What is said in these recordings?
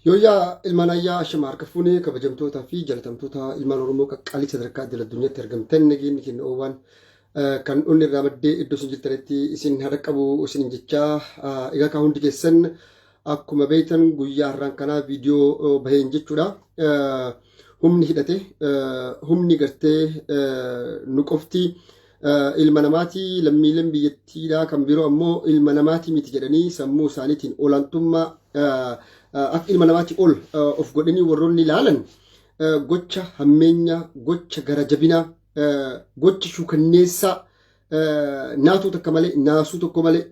Yooyyaa ilmaan ayyaa ashama harka fuunee kabajamtootaa fi jalatamtoota ilmaan Oromoo qaqqaalii sadarkaa idil addunyaatti argamtan nageenyi keenya oowwaan kan onni irraa maddee iddoo isin jirtanitti isin haa dhaqqabu isinin jechaa egaa kaa hundi keessan akkuma beektan guyyaa har'aan kanaa viidiyoo baheen jechuudha. Humni hidhate humni gartee nu qofti ilma namaati lammiileen biyyattiidhaa kan biroo ammoo ilma namaati miti jedhanii sammuu isaaniitiin olaantummaa akka ilma namaati ol of godhanii warroonni ilaalan gocha hammeenya gocha gara jabinaa gocha shuukanneessaa naatuu takka malee naasuu tokko malee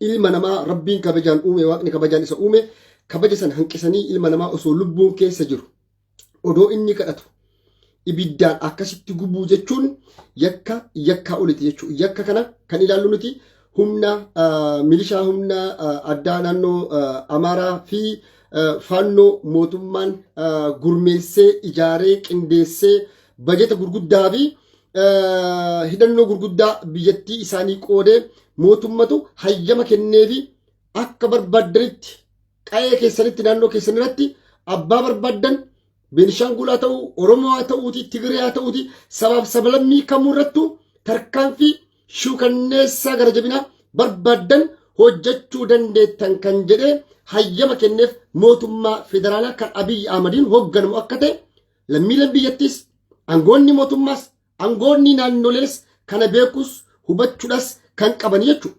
ilma namaa rabbiin kabajaan uume waaqni kabajaan isa uume kabaja san hanqisanii ilma namaa osoo lubbuun keessa jiru odoo inni kadhatu ibiddaan akkasitti gubuu jechuun yakka yakkaa oliti jechuudha. Yakka kana kan ilaallu nuti humna milishaa humna addaa naannoo Amaaraa fi faannoo mootummaan gurmeessee ijaaree qindeessee bajeta gurguddaa fi hidhannoo gurguddaa biyyattii isaanii qoodee mootummatu hayyama kenneefi akka barbaaddanitti qa'ee keessanitti naannoo keessan irratti abbaa barbaaddan Beenishaangul haa ta'u, Oromoo haa ta'uuti, Tigree haa ta'uuti, sabaaf sablammii kamuu irrattu tarkaanfii shuukanneessaa gara jabinaa barbaaddan hojjechuu dandeettan kan jedhee hayyama kenneef mootummaa federaalaa kan Abiyyi Ahmadiin hoogganamu akka ta'e lammiileen biyyattiis aangoonni mootummaas aangoonni naannolees kana beekuus hubachuudhas kan qaban jechuudha.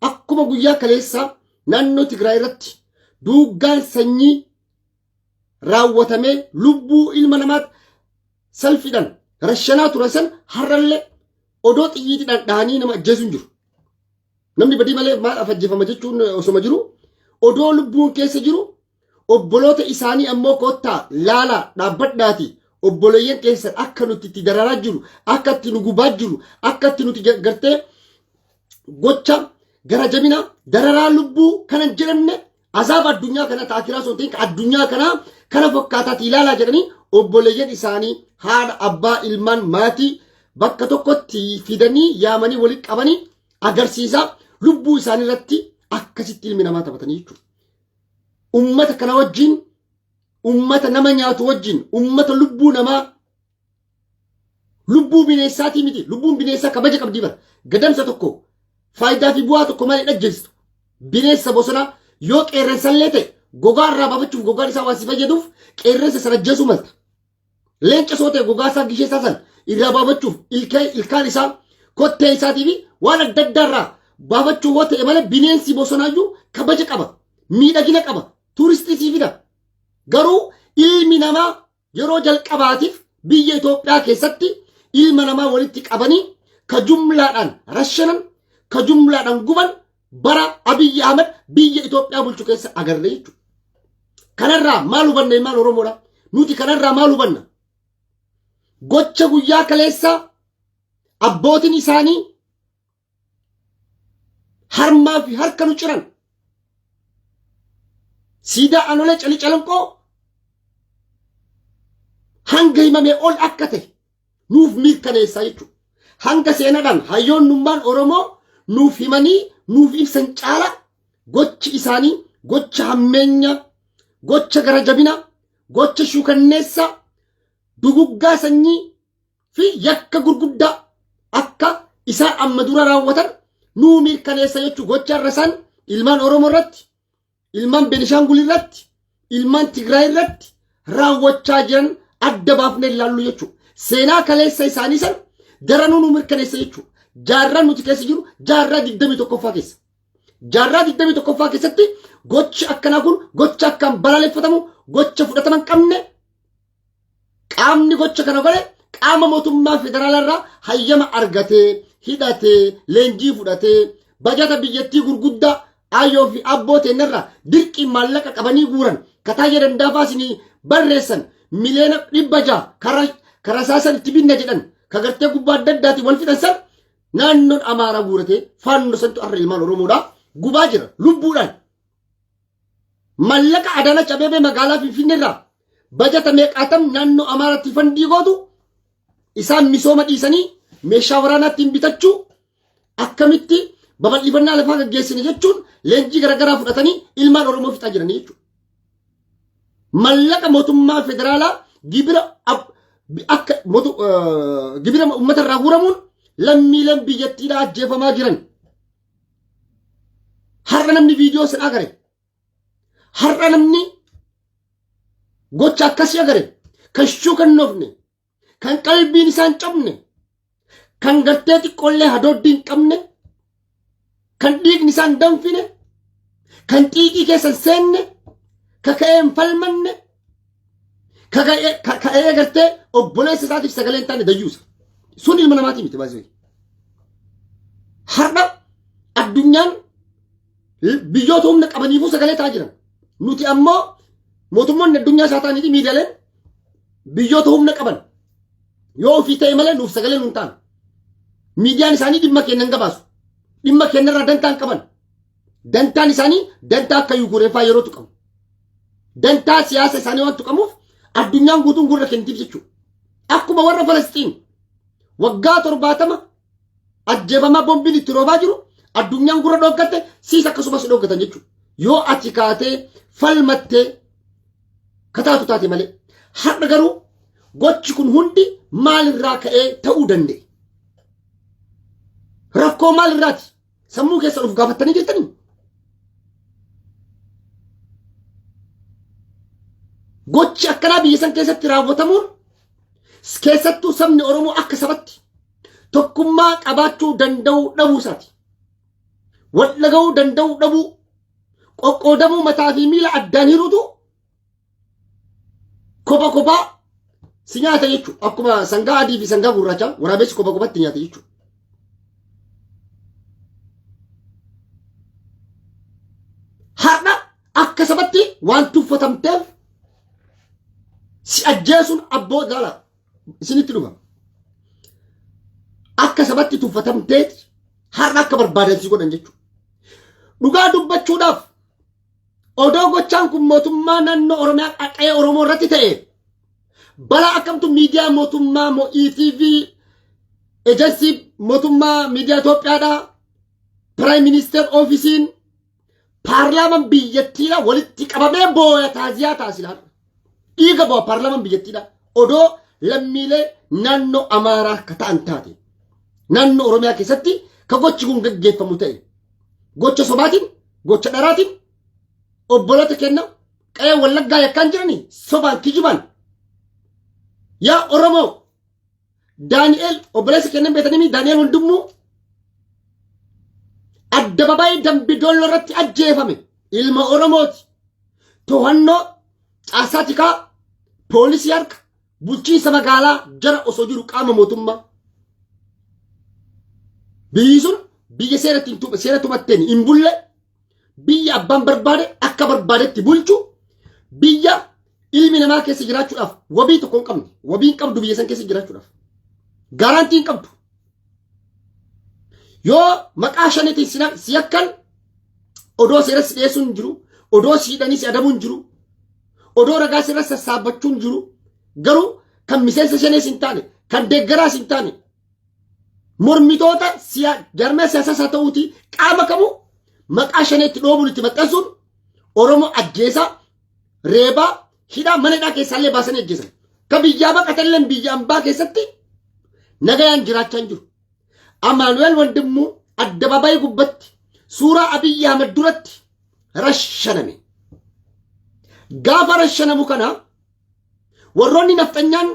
Akkuma guyyaa kaleessaa naannoo Tigraay irratti duuggaan sanyii raawwatamee lubbuu ilma namaa salfiidhaan rashanaa turan san har'allee odoo xiyyiitiidhaan dhahanii nama ajjeesuu hin jiru. Namni badii malee maal ajjeefama jechuun osoma jiru odoo lubbuun keessa jiru obboloota isaanii ammoo kottaa laalaa dhaabbadhaati obboleeyyan keessan akka nuti itti dararaa jiru akka itti nu gubaa jiru akka itti nuti gartee gocha gara jabina dararaa lubbuu kana hin jedhamne azaaba addunyaa kana taakiraa osoo hin ta'in addunyaa kanaa kana fakkaataati ilaalaa jedhanii obboleeyyan isaanii haadha abbaa ilmaan maatii bakka tokkotti fidanii yaamanii walitti qabanii agarsiisaa lubbuu isaanii irratti akkasitti ilmi namaa taphatanii jechuudha. Ummata kana wajjin ummata nama nyaatu wajjin ummata lubbuu namaa lubbuu bineensaatii miti lubbuun bineensaa kabaja qabdii bara gadamsa tokko faayidaa fi bu'aa tokko malee dhajjeessitu bineensa bosonaa yoo qeerransallee ta'e gogaa irraa baafachuuf gogaan isaa waan si fayyaduuf qeerransa sana ajjeesuu malta. Leenca soo ta'e gogaa isaa gishee isaa san irraa baafachuuf ilkaan isaa kottee isaatii fi waan adda addaa irraa baafachuu yoo ta'e malee bineensi bosonaayyuu kabaja qaba miidhagina qaba tuuristii sii fida. Garuu ilmi namaa yeroo jalqabaatiif biyya Itoophiyaa keessatti ilma namaa walitti qabanii ka jumlaadhaan rashanan ka jumlaadhaan guban bara Abiyyi Ahmad biyya Itoophiyaa bulchu keessa agarre jechuudha. Kanarraa maal hubanna ilmaan Oromoodha? Nuti kanarraa maal hubanna? Gocha guyyaa kaleessaa abbootiin isaanii harmaa fi harka nu ciran siidaa anolee calii calanqoo hanga himamee ol akka ta'e nuuf mirkaneessaa jechuudha. Hanga seenaadhaan hayyoonnummaan Oromoo nuuf himanii nuuf ibsan caala gochi isaanii gocha hammeenya, gocha gara jabina, gocha shuukanneessaa, duguggaa sanyii fi yakka gurguddaa akka isaan amma dura raawwatan nuu mirkaneessa jechuu gocha irra isaan ilmaan Oromoo irratti, ilmaan Benishaangul irratti, ilmaan Tigraay irratti raawwachaa jiran adda baafnee ilaallu jechuudha. Seenaa kaleessa isaanii san daranuu nu mirkaneessa jechuudha. Jaarraan nuti keessa jiru jaarraa 21ffaa keessa. Jaarraa 21ffaa keessatti gochi akkanaa kun gocha akkaan balaaleffatamu gocha fudhatama hin qabne qaamni gocha kana godhe qaama mootummaa federaalaa irraa hayyama argatee hidhatee leenjii fudhatee bajata biyyattii gurguddaa aayyoo fi abboo teennarraa dirqiin maallaqa qabanii guuran kataayya dandaafaa isinii barreessan miliyoona 600 karaa saasan itti binna jedhan ka gartee gubbaa adda addaatiin wal fixan san naannoon Amaaraa guuratee faannoo santu har'a ilmaan Oromoodhaa gubaa jira lubbuudhaan. Mallaqa Adaanach Abeebee magaalaa Finfinnee irraa bajata meeqaatam naannoo Amaaraatti fandii gootu isaan misooma dhiisanii meeshaa waraanaa ittiin bitachuu akkamitti babal'ifannaa lafaa gaggeessine jechuun leenjii garaagaraa fudhatanii ilmaan Oromoo fixaa jiranii jechuudha. Mallaqa mootummaa federaalaa gibira akka gibira uummata irraa guuramuun lammiileen biyyattiidhaa ajjeefamaa jiran. Har'a namni viidiyoo san agare. Har'a namni gocha akkasii agare kan shuukannoofne, kan qalbiin isaan cabne, kan gartee xiqqoollee hadooddii hin qabne, kan dhiigni isaan danfine, kan xiiqii keessa hin seenne, ka ka'ee hin falmanne, ka ka'ee gartee obboleessa isaatiif sagalee hin taane dayyuusa. Sun ilma namaatii miti baay'ee. Har'a addunyaan biyyoota humna qabaniifuu sagalee ta'aa jiran. Nuti ammoo mootummoonni addunyaa isaa ta'anii fi miidiyaaleen biyyoota humna qaban yoo ofii ta'e malee nuuf sagalee nuun ta'an. Miidiyaan isaanii dhimma keenya hin gabaasu. Dhimma keenya irraa dantaa hin qaban. Dantaan isaanii dantaa akka Yukureen fa'aa yeroo tuqamu. Dantaa siyaasa isaanii waan tuqamuuf addunyaan guutuun gurra kennitiif jechuudha. Akkuma warra Falasxiin waggaa 70 ajjeefamaa bombiin itti roobaa jiru addunyaan gurra dhooggatte, siis akkasumas dhooggatan jechuudha. Yoo ati kaatee falmattee kataatu taate malee. Har'a garuu gochi kun hundi maalirraa ka'ee ta'uu danda'e? Rakkoo maalirraati? Sammuu keessa of gaafattanii jirtanii? Gochi akkanaa biyya san keessatti raawwatamuun, keessattuu sabni Oromoo akka sabatti tokkummaa qabaachuu danda'uu dhabuu isaati. Wal dhaga'uu danda'uu dhabuu, qoqqoodamuu, mataa fi miila addaan hiruutu kopha kophaa si nyaata jechuudha. Akkuma sangaa adii fi sangaa gurraacha waraabessi kopha kophatti nyaata jechuudha. Har'a akka sabatti waan tuffatamteef si ajjeesuun abboo laala isinitti dhufa. Akka sabatti tuffatamteet har'a akka barbaadan si godhan jechuudha. Dhugaa dubbachuudhaaf, odoo gochaan kun mootummaa naannoo Oromiyaa qaqee Oromoo irratti ta'e, balaa akkamtu miidiyaa mootummaa moo ETV, ejensii mootummaa miidiyaa Itoophiyaadhaa, Prime Minister Officeiin, paarlaamaan biyyattiidha walitti qabamee booya, taaziyaa taasisa. Dhiiga bo'a paarlaamaan biyyattiidha. Odoo lammiilee naannoo Amaaraa akka ta'an taate, naannoo Oromiyaa keessatti ka gochi kun gaggeeffamu ta'e, gocha sobaatiin, gocha dharaatiin obboloota kenna qe'ee Wallaggaa yakkaan jiranii sobaan kijibaan. Yaa Oromoo, Daani'el obboleessa kennan beetanii, Daani'el Wandimmoo addababaayii Dambi Dolloo irratti ajjeefame, ilma Oromooti. To'annoo caasaa tikaa poolisii harka bulchiinsa magaalaa jara osoo jiru, qaama mootummaa. Biyyi sun biyya seera tumatteen hin bulle, biyya abbaan barbaade akka barbaadetti bulchu, biyya ilmi namaa keessa jiraachuudhaaf wabii tokko hin qabne, wabii hin qabdu. Biyya san keessa jiraachuudhaaf guarantee hin qabdu. Yoo maqaa shaniitiin si yakkan, odoo seera si dhiyeessuun hin jiru, odoo si hidhanii si adabuun hin jiru, odoo ragaa sirra sassaabbachuun hin jiru. Garuu kan miseensa shanees hin taane, kan deeggaraas hin taane, mormitoota jarmee siyaasaas haa ta'uuti, qaama kamuu maqaa shaneetti dhoobuun itti maxxansuun Oromoo ajjeesaa, reebaa, hidhaa, mana hidhaa keessaallee baasanii ajjeesan. Ka biyyaa baqatallee biyya ambaa keessatti nagayaan jiraachaa hin jiru. Amaanu'eel Wandimmuu addababayii gubbatti suuraa Abiyyi Ahmad duratti rashaname. Gaafa rashanamu kana warroonni nafxanyaan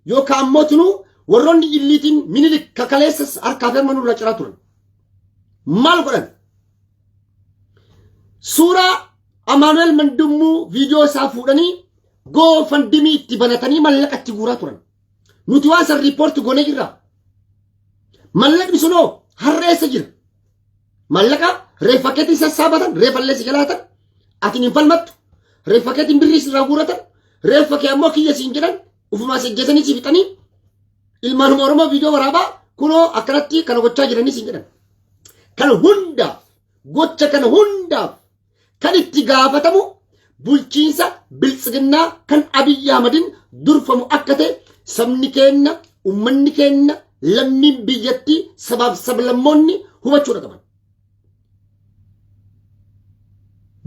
yookaan ammoo tunuu warroonni illiitiin Minilik kakaleessa harkaa fi harma nurra ciraa turan. Maal godhan? Suuraa Amaanu'eel Wandimmuu viidiyoo isaa fuudhanii GoFundMe itti banatanii mallaqa itti guuraa turan. Nuti waan san report goonee jirra. Mallaqni sunoo har'a eessa jira? Mallaqa reeffa keetiin sassaabatan, reeffallee si jalaatan, ati hin falmattu, reeffa keetiin birrii sirraa guuratan, reeffa kee ammoo kiyya siin jedhan, ufumaa si ajjeesanii si fixanii, ilmaanuma Oromoo viidiyoo waraabaa kunoo akkanatti kana gochaa jiranii siin jedhan. Kana hundaaf, gocha kana hundaaf kan itti gaafatamu bulchiinsa biltsiginnaa kan Abiyyi Ahmadiin durfamu akka ta'e sabni keenya, uummanni keenya, lammiin biyyattii, sabaaf sablammoonni hubachuudha qaban.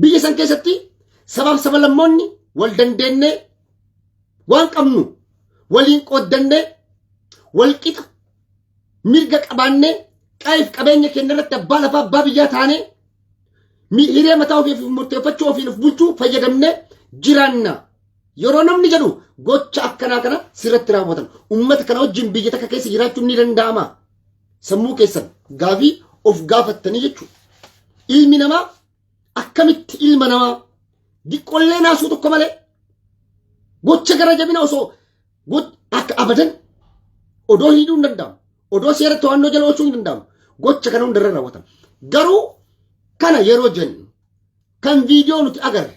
Biyya san keessatti sabaaf sablammoonni Wal dandeennee, waan qabnu waliin qooddannee, wal qixa mirga qabaannee, qabeef qabeenya keenya irratti abbaa lafaa, abbaa biyyaa taanee, hiree mataa ofiif murteeffachuu, ofiin of bulchuu fayyadamnee jiraanna. Yeroo namni jedhu gocha akkanaa kana sirratti raawwatan. Uummata kana wajjin biyya takka keessa jiraachuun ni danda'ama? Sammuu keessan gaafii of gaafattanii jechuudha. Ilmi namaa akkamitti ilma namaa diqqollee naasuu tokko malee gocha gara jabina osoo akka abadan odoo hidhuu hin danda'amu. Odoo seera to'annoo jala oolchuu hin danda'amu. Gocha kana hundarra raawwatama. Garuu kana yeroo jennu, kan viidiyoo nuti agarre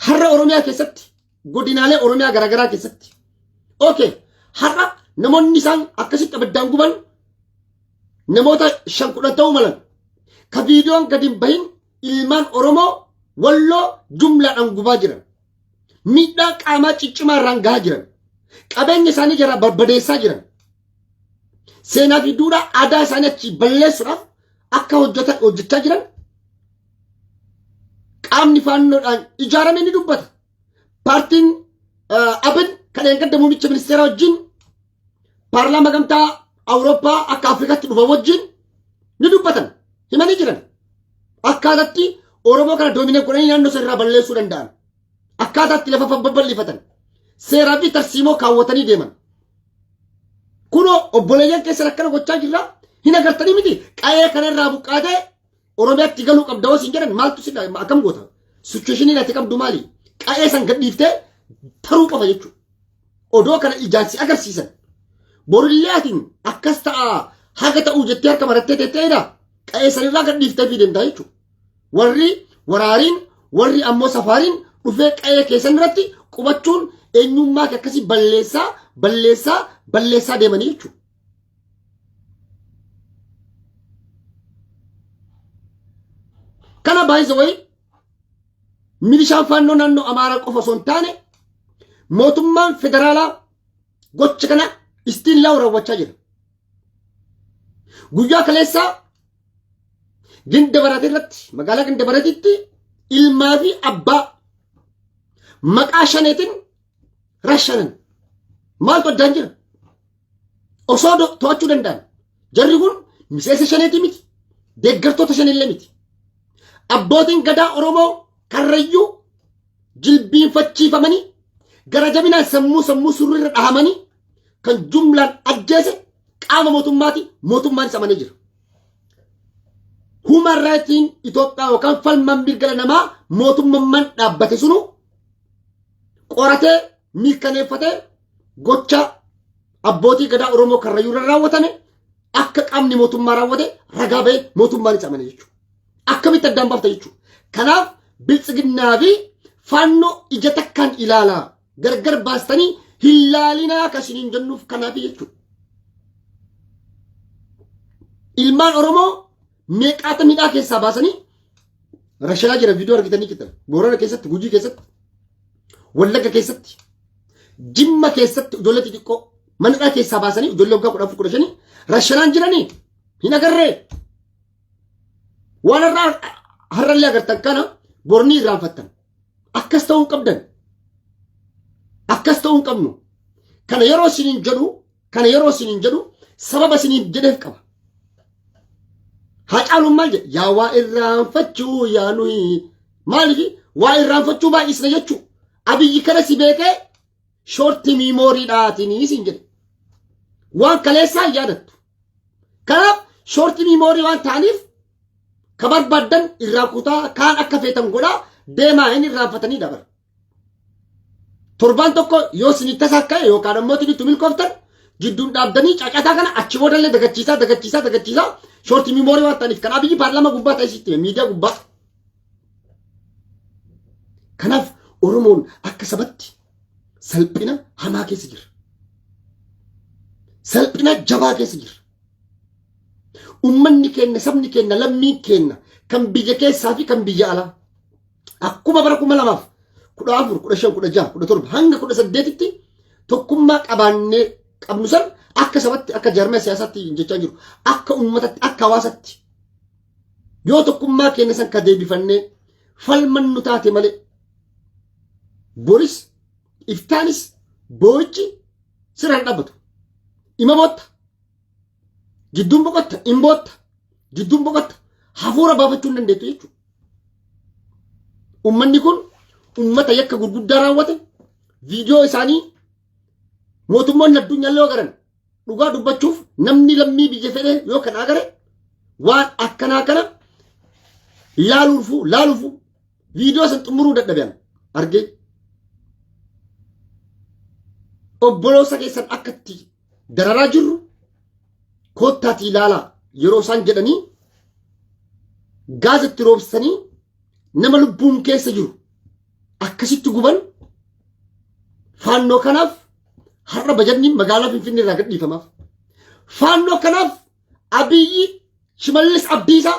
har'a Oromiyaa keessatti, godinaalee Oromiyaa garaagaraa keessatti. Okay, har'a namoonni isaan akkasitti abiddaan guban namoota 5 10 ta'uu malan. Ka viidiyoon gadi hin bahin ilmaan Oromoo Walloo jumlaadhaan gubaa jiran. Miidhaa qaamaa ciccimaa irraan gahaa jiran. Qabeenya isaanii jaraa barbadeessaa jiran. Seenaa fi duudhaa aadaa isaanii achi balleessuudhaaf akka hojjechaa jiran qaamni Faannoodhaan ijaarame ni dubbata. Paartiin Abin kan eeggadda muummicha ministeeraa wajjin paarlaama gamtaa Awurooppaa akka Afrikaatti dhufa wajjin ni dubbatan, himanii jiran. Akkaataatti Oromoo kana dominate godhanii naannoo sana irraa balleessuu danda'an. Akkaataatti lafa babal'ifatan. Seeraa fi tarsiimoo kaawwatanii deeman. Kunoo obboleeyyan keessan akkana gochaa jirra, hin agartanii miti? Qa'ee kanarraa buqqaatee Oromiyaatti galuu qabda hoo siin jedhan, maaltu si akkam goota? Situationiin ati qabdu maali? Qa'ee san gadhiiftee taruu qofa jechuudha. Odoo kana ijaan si agarsiisan. Borillee atiin akkas ta'a haga ta'uu jettee harka marattee teetteedha. Qa'ee sanirraa gadhiiftee fi deemtaa jechuudha. Warri waraariin, warri ammoo safaariin dhufee qa'ee keessan irratti qubachuun eenyummaa kee akkasii balleessaa balleessaa balleessaa deemanii jechuudha. Kana, by the way, milishaan Faannoo naannoo Amaaraa qofa osoo hin taane mootummaan federaalaa gocha kana still now raawwachaa jira. Guyyaa kaleessaa Ginda Baratee irratti, magaalaa Ginda Barateetti, ilmaa fi abbaa maqaa Shaneetiin rashanan. Maaltu addaan jira? Osoo to'achuu danda'an, jarri kun miseensa Shaneetii miti, deeggartoota Shaneellee miti. Abbootiin gadaa Oromoo Karrayyuu jilbiinfachiifamanii gara jabinaan sammuu surriirra dhahamanii kan jumlaan ajjeese qaama mootummaati, mootummaan isa amanee jira. Human rightiin Itoophiyaa yookaan falmaan mirga namaa mootummaan dhaabbate sunu qoratee mirkaneeffatee gocha abbootii gadaa Oromoo Karrayyuu irra raawwatame akka qaamni mootummaa raawwate ragaa ba'ee mootummaan isa amane jechuudha. Akkamitti addaan baafta jechuudha. Kanaaf Biltsiginnaa fi Faannoo ija takkaan ilaalaa, gargar baastanii hin laalinaa kan isiniin jennuuf kanaaf jechuudha. Ilmaan Oromoo meeqaata midhaa keessaa baasanii rashanaa jira, viidiyoo argitanii jirtan. Boorana keessatti, Gujii keessatti, Wallagga keessatti, Jimma keessatti ijoollee xixiqqoo manadhaa keessaa baasanii ijoollee waggaa 14 15 rashanaan jiranii hin agarree? Waan har'aa har'allee agartan kana bornii irraanfattan. Akkas ta'uu hin qabdan. Akkas ta'uu hin qabnu. Kana yeroo isiniin jedhu sababa isiniin jedheef qaba. Haacaaluun maal jedhe? Yaa waa irraanfachuu yaa nuyi, maaliif waa irraanfachuu baay'isna jechuu. Abiyyi kana si beekee short memorydhaatiin isin jedhe. Waan kaleessaa hin yaadattu. Kanaaf short memory waan ta'aniif ka barbaaddan irraa kutaa, kaan akka feetan godhaa deemaa, hin irraanfatanii dabara. Torbaan tokko yoo isin tasa ka'e yookaan ammoo itti milkooftan jidduun dhaabdanii cacataa kana achi boodallee dagachiisaa dagachiisaa dagachiisaa, short memory waan ta'aniif kan Abiyyi paarlaamaa gubbaa ta'e sitti hime, miidiyaa gubbaa. Kanaaf Oromoon akka sabatti salphina hamaa keessa jira. Salphina jabaa keessa jira. Uummanni keenya, sabni keenya, lammiin keenya kan biyya keessaa fi kan biyya alaa akkuma bara 2014, 15, 16, 17 hanga 18tti tokkummaa qabaannee qabnu san, akka sabatti, akka jaarmaya siyaasaatti jechaa jiru, akka uummatatti, akka hawaasatti yoo tokkummaa keenya san ka deebifannee falmannu taate malee Boris iftaanis boo'ichi sirraan dhaabbatu. Ima bootta. Jidduun boqotta. In bootta. Jidduun boqotta. Hafuura baafachuu hin dandeettu jechuudha. Uummanni kun uummata yakka gurguddaa raawwate viidiyoo isaanii mootummoonni addunyaa yoo agaran dhugaa dubbachuuf namni lammii biyya fedhe yoo kan agare waan akkanaa kana laaluufu viidiyoo san xumuruu dadhabean argee obboloosa keessan akka itti dararaa jirru koottaatii ilaalaa yeroo isaan jedhanii gaaza itti roobsanii nama lubbuun keessa jiru akkasitti guban. Faannoo kanaaf har'a bajanni magaalaa Finfinnee irraa gadhiifamaaf. Faannoo kanaaf Abiyyi Shimallis Abdiisaa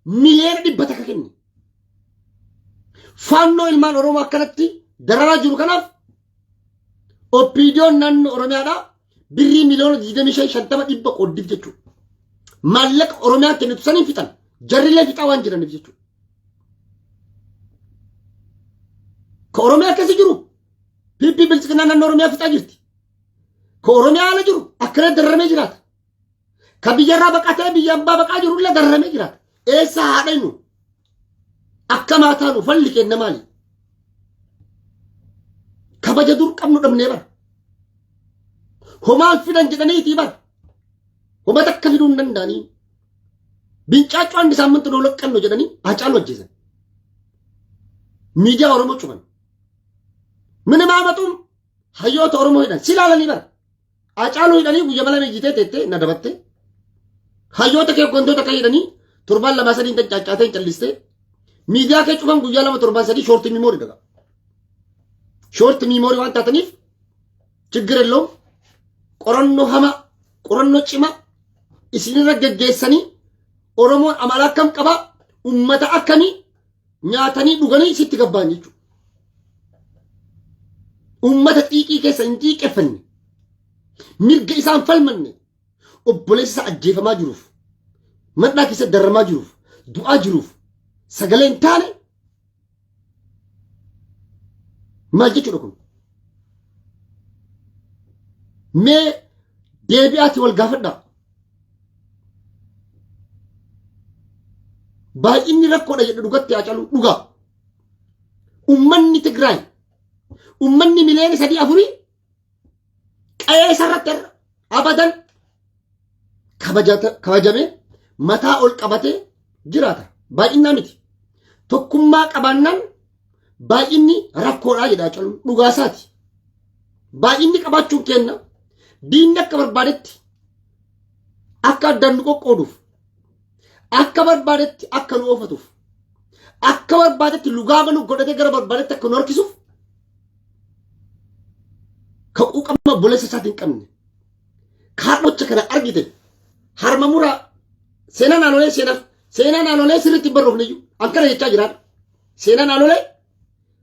100 miliyoona kenne. Faannoo ilmaan Oromoo akkanatti dararaa jiru kanaaf OPDOn naannoo Oromiyaadhaa birrii 25 miliyoona 50 100 qooddiif jechuudha. Maallaqa Oromiyaa kennitu saniin fixan. Jarrilee fixaa waan jiraniif jechuudha. Ka Oromiyaa keessa jiru PP biltsiginnaa naannoo Oromiyaa fixaa jirti. Ka Oromiyaa ala jiru akkana dararamee jiraata. Ka biyyarraa baqatee biyya abbaa baqaa jiru illee dararamee jiraata. Eessa haa dhaynu? Akka maataanu falli kenna maali? Kabaja dur qabnu dhabnee bara. Homaan fidan jedhaniitii bara. Homa takka fiduu hin danda'anii. Bincaaccuu andi saammantu dhoolaqqanno jedhanii Haacaaluu ajjeesan. Miidiyaa Oromoo cufan. Minima amaxuun hayyoota Oromoo hidhan. Si ilaalanii bara. Haacaaluu hidhanii guyyaa mala miijitee teettee na dabattee. Hayyoota kee hooggantoota kee hidhanii torbaan lamaa sadii hin caaccaatee hin callistee. Miidiyaa kee cufan guyyaa lama torbaan sadii short memory dhaga. Short memory waan taataniif ችግር የለውም. Qorannoo hamaa, qorannoo cimaa isinirra geggeessanii Oromoon amala akkam qabaa, ummata akkamii nyaatanii dhuganii sitti gabbaan jechuudha. Ummata xiiqii keessa hin xiiqeffanne, mirga isaan falmanne, obboleessa isaa ajjeefamaa jiruuf, mandhaa keessa darramaa jiruuf, du'aa jiruuf sagalee hin taane maal jechuudha kun? Mee deebi'aati wal gaafadhaa. Baay'inni rakkoodha jedhu dhugatti haa calu dhugaa. Ummanni Tigraay ummanni 3 miliyoona 4 qe'ee isarratti irra abadan kabajamee mataa ol qabatee jiraata. Baay'innaa miti. Tokkummaa qabaannaan baay'inni rakkoodhaa jedha calu dhugaasaati. Baay'inni qabaachuun kenna diinni akka barbaadetti akka addaan nu qoqqooduuf, akka barbaadetti akka nu oofatuuf, akka barbaadetti lugaama nu godhatee gara barbaadetti akka nu harkisuuf ka quuqama obboleessa isaatiin hin qabne kaadhocha kana argite harma muraa. Seenaa naannolee seenaa naannolee sirriitti hin barroofne iyyuu akkana jechaa jiraadha. Seenaa naannolee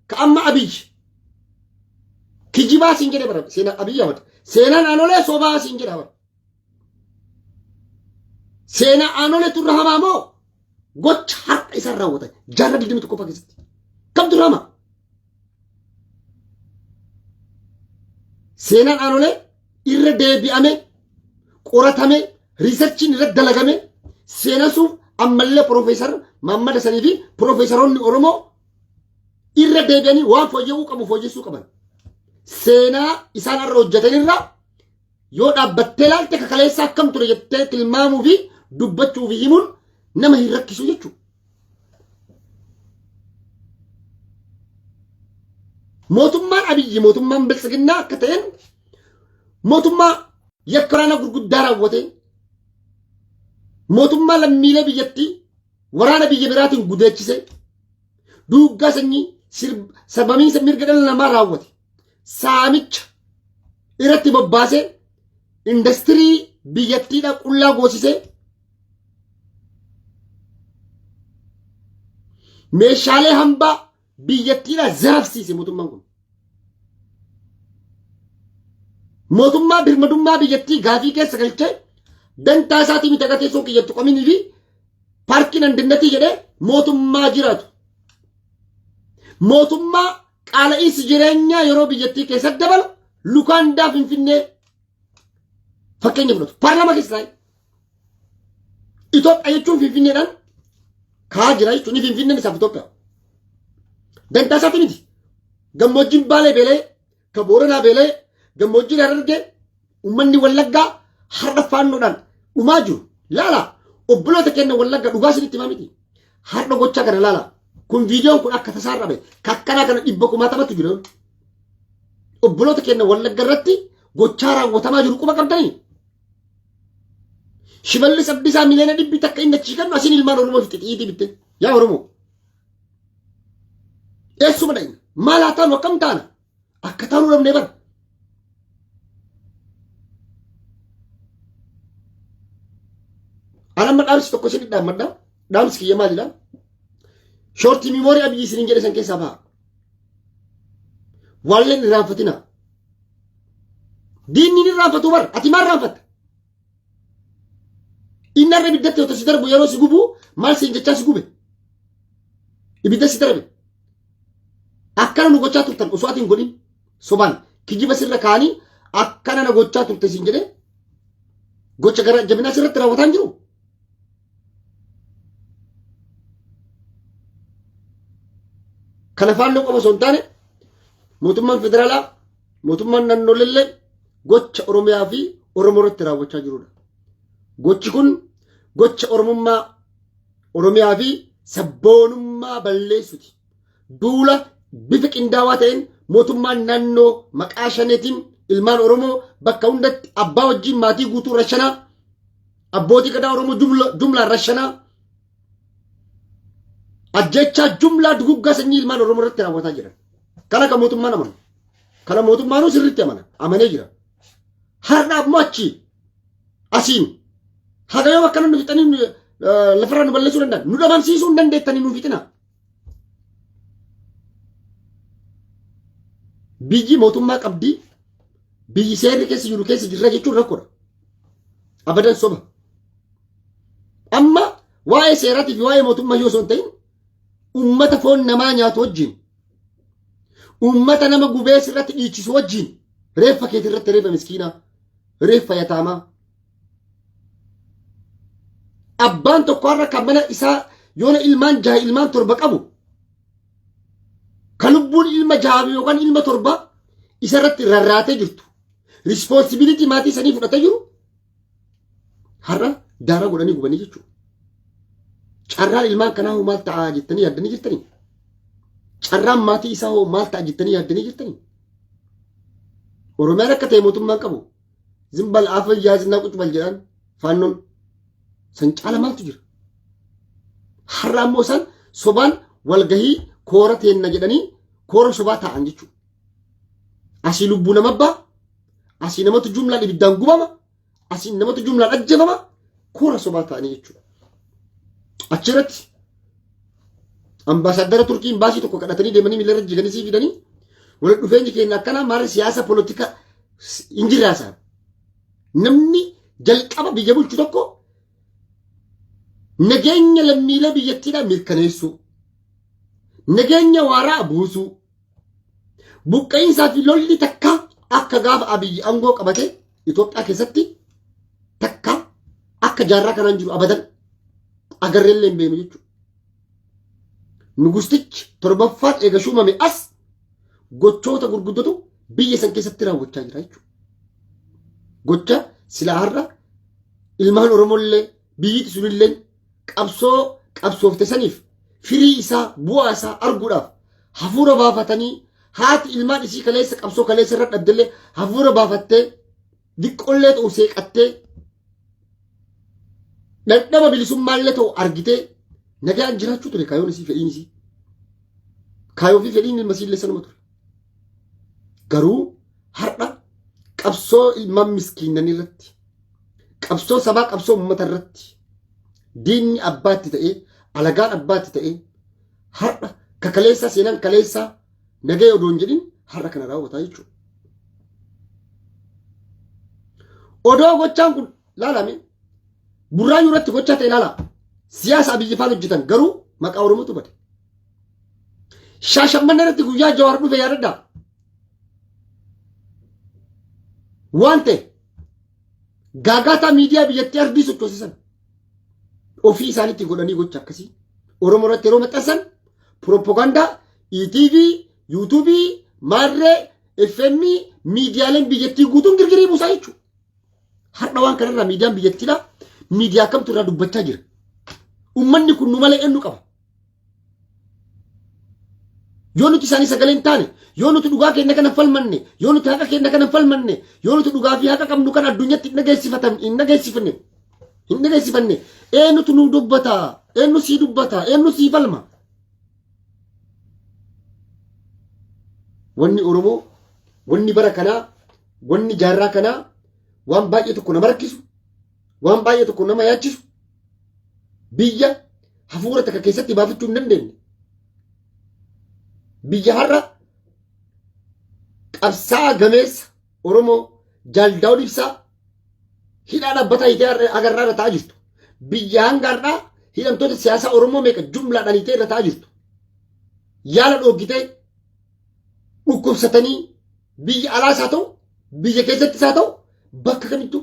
ka amma Abiyyi kijibaa siin jedhe bara seenaa Abiyyi Ahmad seenaa naannolee sobaa siin jedha bara. Seenaa aanolee turre hamaa moo gocha har'a isaan raawwatan jaarraa 21ffaa keessatti kamtu irra hamaa? Seenaan aanolee irra deebi'ame qoratame researchiin irra dalagame seenasuuf ammallee Piroofeesar Maammad Hasanii fi piroofeesaroonni Oromoo irra deebi'anii waan fooyya'uu qabu fooyyessuu qaban. Seenaa isaan har'a hojjetan irraa yoo dhaabbattee ilaalte kakaleessa akkam ture jettee tilmaamuu fi dubbachuu fi himuun nama hin rakkisu jechuudha. Mootummaan Abiyyi mootummaan Biltsiginnaa akka ta'een mootummaa yakka waraana gurguddaa raawwate, mootummaa lammiilee biyyattii waraana biyya biraatiin gudeechise, duuggaa sanyii, sarbamiinsa mirga dhala namaa raawwate, saamicha irratti bobbaasee indastirii biyyattiidha qullaa goosisee meeshaalee hambaa biyyattiidha zarafsiise mootummaan kun. Mootummaa birmadummaa biyyattii gaafii keessa galchee dantaa isaatii miti akka teessoon kiyyattu qaminii fi paarkiin andinnatii jedhee mootummaa jiraatu. Mootummaa Qaala'iinsi jireenyaa yeroo biyyattii keessatti dabalu Lukaandaa Finfinnee fakkeenya fudhatu. Paarlaamaa keessa taa'e. Itoophiyaa jechuun Finfinneedhaan ka'aa jira jechuun ni Finfinneen isaaf Itoophiyaa. Dantaa isaati miti. Gammoojjiin Baalee beela'ee, ka Booranaa beela'ee, gammoojjiin Harargee, uummanni Wallaggaa har'a faannoodhaan dhumaa jiru. Laala obboloota keenya Wallaggaa dhugaa isinitti himaa miti. Har'a gochaa kana laala. Kun viidiyoon kun akka tasaa irra bahe. Kakkanaa kana dhibba kumaatamatu jiru. Obboloota keenya Wallagga irratti gochaa raawwatamaa jiru quba qabdanii. Shimallis Abdiisaa miliyoona dhibbi takka inni achii kennu asiin ilmaan Oromoo fixe xiyiitii bitte. Yaa Oromoo. Eessuma dhaqna? Maal haa taanu akkam taana? Akka taanuu dhabnee bara. An amma dhaamsi tokko isin dhaammadha. Dhaamsi kiyya maalidha? Short memory Abiyyi isiniin jedhe san keessaa baha. Waalleen irraanfatina. Diinni ni irraanfatu bar. Ati maal irraanfatta? Inni har'a ibiddatti otoo si darbu yeroo si gubu maal siin jechaa si gube? Ibidda si darbe. Akkana nu gochaa turtan osoo ati hin godhin sobaan kijiba sirra kaanii akkana na gochaa turte siin jedhee gocha gara jabinaa sirratti raawwataa hin jiru. Kana faannoo qofa osoo hin taane mootummaan federaalaa mootummaan naannoolellee gocha Oromiyaa fi Oromoo irratti raawwachaa jirudha. Gochi kun gocha Oromummaa Oromiyaa fi sabboonummaa balleessuti. Duula bifa qindaawaa ta'een mootummaan naannoo maqaa shaneetiin ilmaan Oromoo bakka hundatti abbaa wajjin maatii guutuu rashanaa abbootii gadaa Oromoo jumlaan rashanaa ajjechaa jumlaa duguggaa sanyii ilmaan Oromoo irratti raawwataa jiran. Kana kan mootummaan amanu. Kana mootummaanuu sirriitti amana. Amanee jira. Har'a ammoo achi asiin haga yoo akkana nu fixanii lafarraa nu balleessuu danda'an nu dhabamsiisuu hin dandeettanii nu fixina. Biyyi mootummaa qabdi biyyi seerri keessa jiru keessa jirra jechuun rakkoodha. Abadan soba. Amma waa'ee seeraatii fi waa'ee mootummaa yoo osoo hin ta'in uummata foon namaa nyaatu wajjin uummata nama gubee sirratti dhiichisu wajjin reeffa keetii irratti reeffa miskiinaa reeffa yataamaa abbaan tokko har'a kan mana isaa yoona ilmaan jaha ilmaan torba qabu kan lubbuun ilma jaha yookaan ilma torba isa irratti rarraatee jirtu responsibility maatii sanii fudhatee jiru har'a daaraa godhanii gubanii jechuudha. Carraan ilmaan kanaa hoo maal ta'a jettanii yaaddanii jirtanii? Carraan maatii isaa hoo maal ta'a jettanii yaaddanii jirtanii? Oromiyaan akka ta'e mootummaan qabu. Zimbal afa yaazinaa qucubal jedhaan faannoon san caala maaltu jira? Har'a ammoo isaan sobaan walgahii koora teenna jedhanii koora sobaa taa'an jechuudha. Asii lubbuu nama abbaa, asii namatu jumlaan ibiddaan gubama, asii namatu jumlaan ajjeefama, koora sobaa ta'anii jechuudha. Achirratti ambaasaadara Turkii imbaasii tokko kadhatanii deemanii miila irra jiganii sii fidanii walitti dhufeenyi keenya akkanaa maarri siyaasa polotika hin jirraasaan. Namni jalqaba biyya bulchu tokko nageenya lammiilee biyyattiidhaa mirkaneessuu, nageenya waaraa buusuu, buqqa'iinsaa fi lolli takka akka gaafa Abiyyi aangoo qabate Itoophiyaa keessatti takka akka jaarraa kanaan jiru abadan agarreellee hin beeknu jechuudha. Nugustichi torbaffaan eega shuumame as gochoota gurguddatu biyya san keessatti raawwachaa jira jechuudha. Gocha silaa har'a ilmaan Oromollee biyyiti sunillee qabsoo qabsoofte saniif firii isaa bu'aa isaa arguudhaaf hafuura baafatanii haati ilmaan isii kaleessa qabsoo kaleessa irra dhabdellee hafuura baafattee diqqollee ta'u seeqattee dhandhama bilisummaallee ta'u argitee nagaan jiraachuu ture kaayoon isii fedhiin isii. Kaayoo fi fedhiin ilma isiillee sanuma ture. Garuu har'a qabsoo ilmaan miskiinanii irratti qabsoo sabaa qabsoo uummata irratti diinni abbaatti ta'ee alagaan abbaatti ta'ee har'a kakaleessaa seenaan kaleessaa nagaya odoo hin jedhin har'a kana raawwataa jechuudha. Odoo gochaan kun laalame Burraayyuu irratti gochaa ta'e ilaala. Siyaasa Abiyyi faan hojjetan garuu maqaa Oromootu bade. Shaashammanne irratti guyyaa Jawaar dhufe yaadadhaa. Waan ta'e gaagaataa miidiyaa biyyattii ardii sochoosisan ofii isaaniitti godhanii gocha akkasii Oromoo irratti yeroo maxxansan pirooppogaandaa ETV, yuutuubii, maarree, FM miidiyaaleen biyyattii guutuun girgirii buusaa jechuudha. Har'a waan kanarraa miidiyaan biyyattiidha. Miidiyaa kamtu irraa dubbachaa jira? Uummanni kun nu malee eenyu qaba? Yoo nuti isaanii sagalee hin taane, yoo nuti dhugaa keenya kana falmanne, yoo nuti haqa keenya kana falmanne, yoo nuti dhugaa fi haqa qabnu kan addunyaatti hin dhageessifatan, hin dhageessifne, hin dhageessifanne, eenyutu nu dubbata? Eenyu sii dubbata? Eenyu sii falma? Wanni Oromoo, wanni bara kanaa, wanni jaarraa kanaa waan baay'ee tokko nama rakkisu, waan baay'ee tokko nama yaachisu, biyya hafuura takka keessatti baafachuu hin dandeenye. Biyya har'a qabsaa'aa gameessa Oromoo Jaal Daawud Ibsaa hidhaa dhaabbataa hiitee agarraa irra ta'aa jirtu. Biyya hanga har'aa hidhamtoota siyaasaa Oromoo meeqa jumlaadhaan hiitee irra ta'aa jirtu. Yaala dhooggitee dhukkubsatanii biyya alaas haa ta'u biyya keessattis haa ta'u bakka kamittuu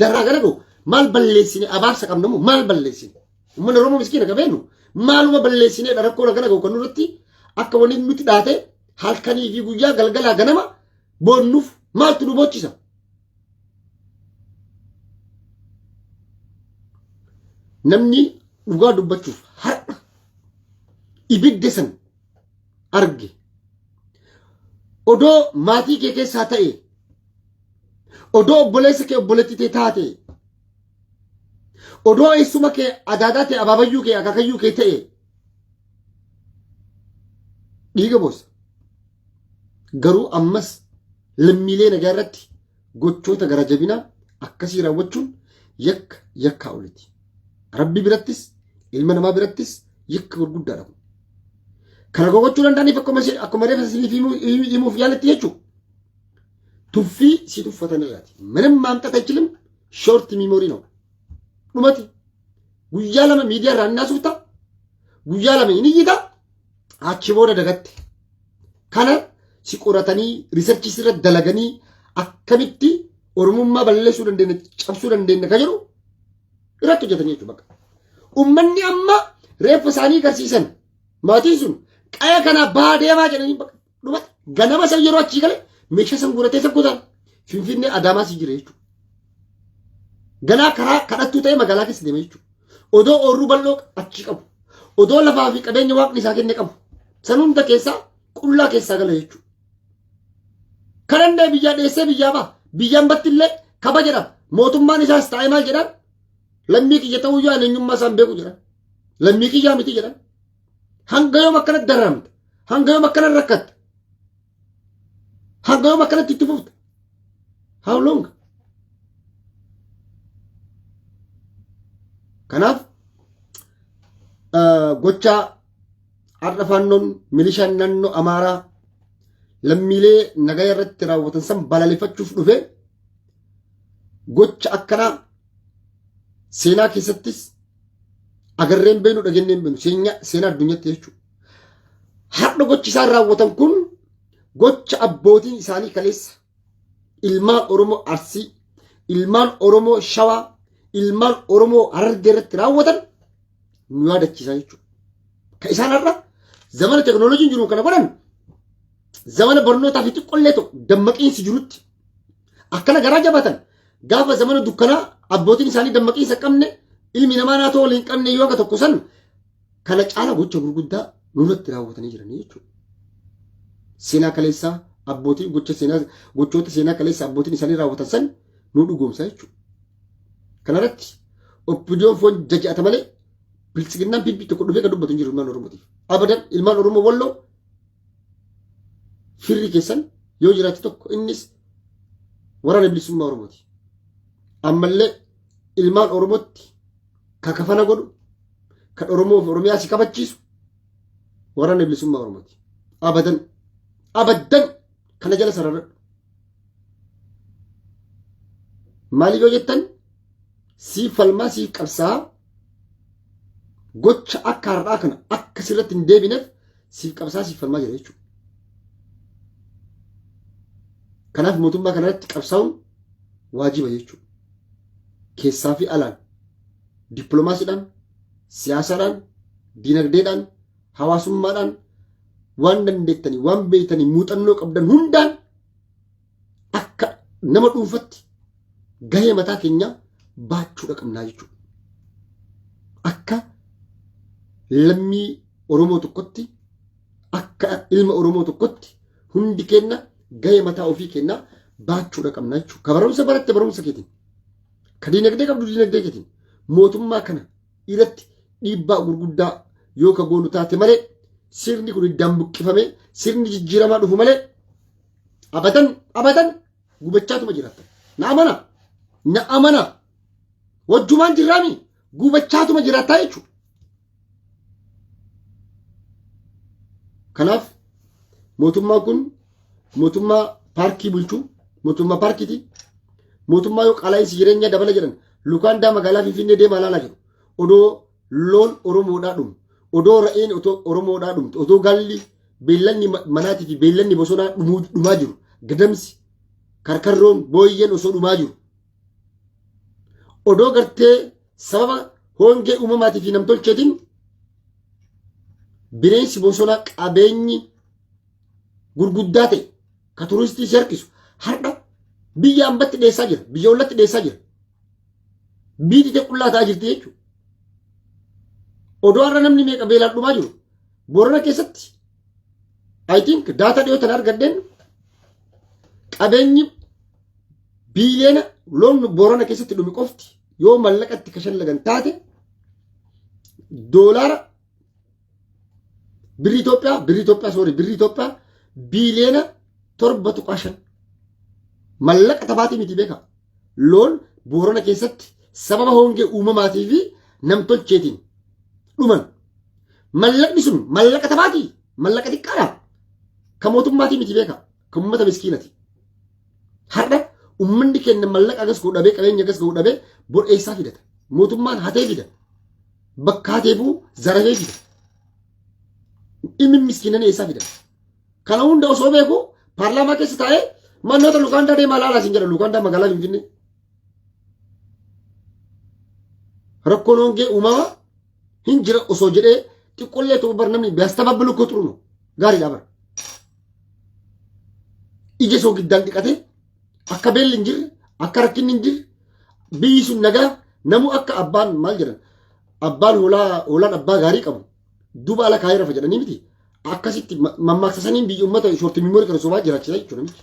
darraa gara ga'u maal balleessine abaarsa qabna moo maal balleessine uummanni Oromoo miskiina qabeenyu maaluma balleessineedha rakkoo kana ga'u kan nurratti akka wanni nuti dhaate halkanii fi guyyaa galgalaa ganama boonnuuf maaltu nu boochisa. Namni dhugaa dubbachuuf har'a ibidda san arge odoo maatii kee keessaa ta'e odoo obboleessa kee obboleettii tee taate odoo eessuma kee adaadaa ta'e abaabayyuu kee akaakayyuu kee ta'e dhiiga boossa. Garuu ammas lammiilee nagaa irratti gochoota gara jabinaa akkasii raawwachuun yakka yakkaa oliti. Rabbi birattis ilma namaa birattis yakka gurguddaadha kun. Kana gochuu danda'aniif akkuma reefa isiniif himuuf yaaletti jechuudha. Tuffii si tuffatan irraati. ምንም ማምጣት አይችልም። Short memory ነው። Dhumati guyyaa lama miidiyaa irraa inni haasofta. Guyyaa lama inni iyyita. Achi booda dagatte. Kana si qoratanii research sirra dalaganii akkamitti Oromummaa balleessuu dandeenya cabsuu dandeenya ka jedhu irratti hojjetanii jechuudha bakka. Uummanni amma reeffa isaanii agarsiisan maatiin sun qaya kana bahaa deemaa jedhanii bakka dhumate ganama san yeroo achii gale meeshaa san guuratee san kutaan Finfinnee Adaamaa si jira jechuudha. Ganaa karaa kadhattuu ta'ee magaalaa keessa deema jechuudha. Odoo oorruu bal'oo achii qabu. Odoo lafaa fi qabeenya waaqni isaa kenne qabu. San hunda keessaa qullaa keessaa gala jechuudha. Kadhannee biyyaa dheessee biyyaa ba'a. Biyyaan battillee kaba jedhama. Mootummaan isaas taa'ee maal jedhaan? Lammii kiyya ta'uu yoo ani eenyummaa isaan beeku jedhan. Lammii kiyyaa miti jedhan. Hanga yoom akkanatti dararamta? Hanga yoom akkana rakkatta? Hanga yoom akkanatti itti fufta? How long? Kanaaf gochaa har'a faannoon milishaan naannoo Amaaraa lammiilee nagaya irratti raawwatan san balalifachuuf dhufe gocha akkanaa seenaa keessattis agarreen beenu dhagenneen beenu seenaa addunyaatti jechuudha. Har'a gochi isaan raawwatan kun gocha abbootiin isaanii kaleessa ilmaan Oromoo Arsii, ilmaan Oromoo Shawaa, ilmaan Oromoo Harargee irratti raawwatan nu yaadachiisa jechuudha. Ka isaan har'a zamana teknooloojiin jiru kana godhan zamana barnootaa fi xiqqollee tokko dammaqiinsi jirutti akkana garaa jabaatan gaafa zamana dukkanaa abbootiin isaanii dammaqiinsa hin qabne ilmi namaa naatoo waliin hin qabne yoo akka tokko san kana caala gocha gurguddaa nurratti raawwatanii jiranii jechuudha. Seenaa kaleessaa abbootiin gocha seenaa gochoota seenaa kaleessa abbootiin isaanii raawwatan san nu dhugoomsa jechuudha. Kanarratti OPDOn foon jaja'ata malee biltsiginnaan PP tokko dhufee kan dubbatu hin jiru ilmaan Oromootiif. Abadan ilmaan Oromoo Walloo firri keessan yoo jiraate tokko innis waraana bilisummaa Oromooti. Ammallee ilmaan Oromootti ka kafana godhu kan Oromoo fi Oromiyaa si kabachiisu waraana bilisummaa Oromooti. Abadan abadan kana jala sararadhu. Maaliif yoo jettan siif falmaa siif qabsaa gocha akka har'aa kana akka sirratti hin deebineef siif qabsaa, siif falmaa jira jechuudha. Kanaaf mootummaa kanarratti qabsaa'uun waajiba jechuudha. Keessaa fi alaan, dippiloomaasiidhaan, siyaasaadhaan, dinagdeedhaan, hawaasummaadhaan, waan dandeettanii, waan beektanii, muuxannoo qabdan hundaan akka nama dhuunfatti gahee mataa keenyaa baachuudha qabnaa jechuudha. Akka lammii Oromoo tokkotti, akka ilma Oromoo tokkotti, hundi keenya gahee mataa ofii keenyaa baachuudha qabnaa jechuudha. Ka barumsa baratte barumsa keetiin, ka diinagdee qabdu diinagdee keetiin mootummaa kana irratti dhiibbaa gurguddaa yoo ka goonu taate malee, sirni kun iddaan buqqifamee sirni jijjiiramaa dhufu malee, abadan abadan gubachaatuma jiraattan. Na amana. Na amana. Wajjumaan jirraami, gubachaatuma jiraattaa jechuudha. Kanaaf mootummaan kun mootummaa paarkii bulchuu, mootummaa paarkiiti. Mootummaa yoo qaala'insi jireenya dabala jedhan lukaandaa magaalaa Finfinnee deemaa ilaalaa jiru. Odoo loon Oromoodhaa dhumu, odoo re'een Oromoodhaa dhumtu, odoo gaalli, beellanni manaatii fi beellanni bosonaa dhumaa jiru, gadamsi, karkarroon, booyyeen osoo dhumaa jiru. Odoo gartee sababa hongee uumamaatii fi namtolcheetiin bineensi bosonaa, qabeenyi gurguddaa ta'e ka turistii si harkisu har'a biyya ambatti dheessaa jira, biyya ollatti dheessaa jira. Biyyi xixiqqoo qullaa ta'aa jirti jechuudha. Odoo har'a namni meeqa beelaan dhumaa jiru, Boorana keessatti, I think data dhiyoo tan argadheen, qabeenyi biiliyoona loon Boorana keessatti dhume qofti yoo mallaqatti kashallagan taate doolaara, birrii Itoophiyaa, birrii Itoophiyaa, sorry, birrii Itoophiyaa biiliyoona 7.5. Mallaqa taphaatii miti, beeka. Loon Boorana keessatti sababa hongee uumamaatii fi namtolcheetiin dhuman, mallaqni sun mallaqa taphaatii, mallaqa xiqqaadha. Kan mootummaatii miti, beeka, kan uummata miskiinati. Har'a uummanni keenya mallaqa agas ga'u dhabee, qabeenya agas ga'u dhabee, bor eessaa fidata? Mootummaan hatee fida. Bakka hateefuu zarafee fida. Dhimmi miskiinan eessaa fida? Kana hunda osoo beeku paarlaamaa keessa taa'ee manoota Lukaandaa deemaa ilaalaa siin jedha, Lukaandaa magaalaa Finfinnee. Rakkoon hongee uumama hin jira osoo jedhee xiqqollee ta'uu bar, namni biyaastababbalu koo xuru gaariidha bar. Ija soo giddaan dhiqatee akka beelli hin jirre, akka rakkinni hin jirre, biyyi sun nagaa, namu akka abbaan maal jedhan, abbaan hoolaa, hoolaan abbaa gaarii qabu duuba ala kaayee rafa jedhanii miti, akkasitti mammaaksa saniin biyya uummata short memory kana sobaa jiraachisa jechuudha miti.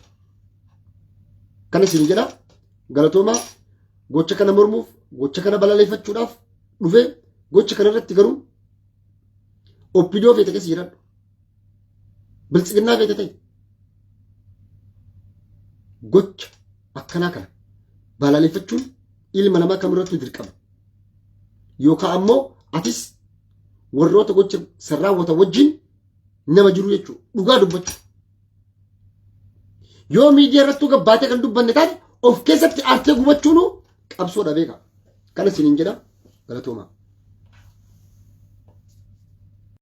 Kana isin jedha, galatoomaa. Gocha kana mormuuf, gocha kana balaleeffachuudhaaf dhufee, gocha kana irratti garuu OPDO feete keessa jiraadhu. Biltsiginnaa feete ta'e. Gocha akkanaa kana balaleeffachuun ilma namaa kamirrattuu dirqama. Yookaan ammoo atis warroota gocha san raawwatan wajjin nama jiru jechuudha. Dhugaa dubbachuu. Yoo miidiyaa irrattuu gabbaatee kan dubbanne taate, of keessatti aartee gubachuun qabsoodha, beeka. Kana isiniin jedha, galatoomaa.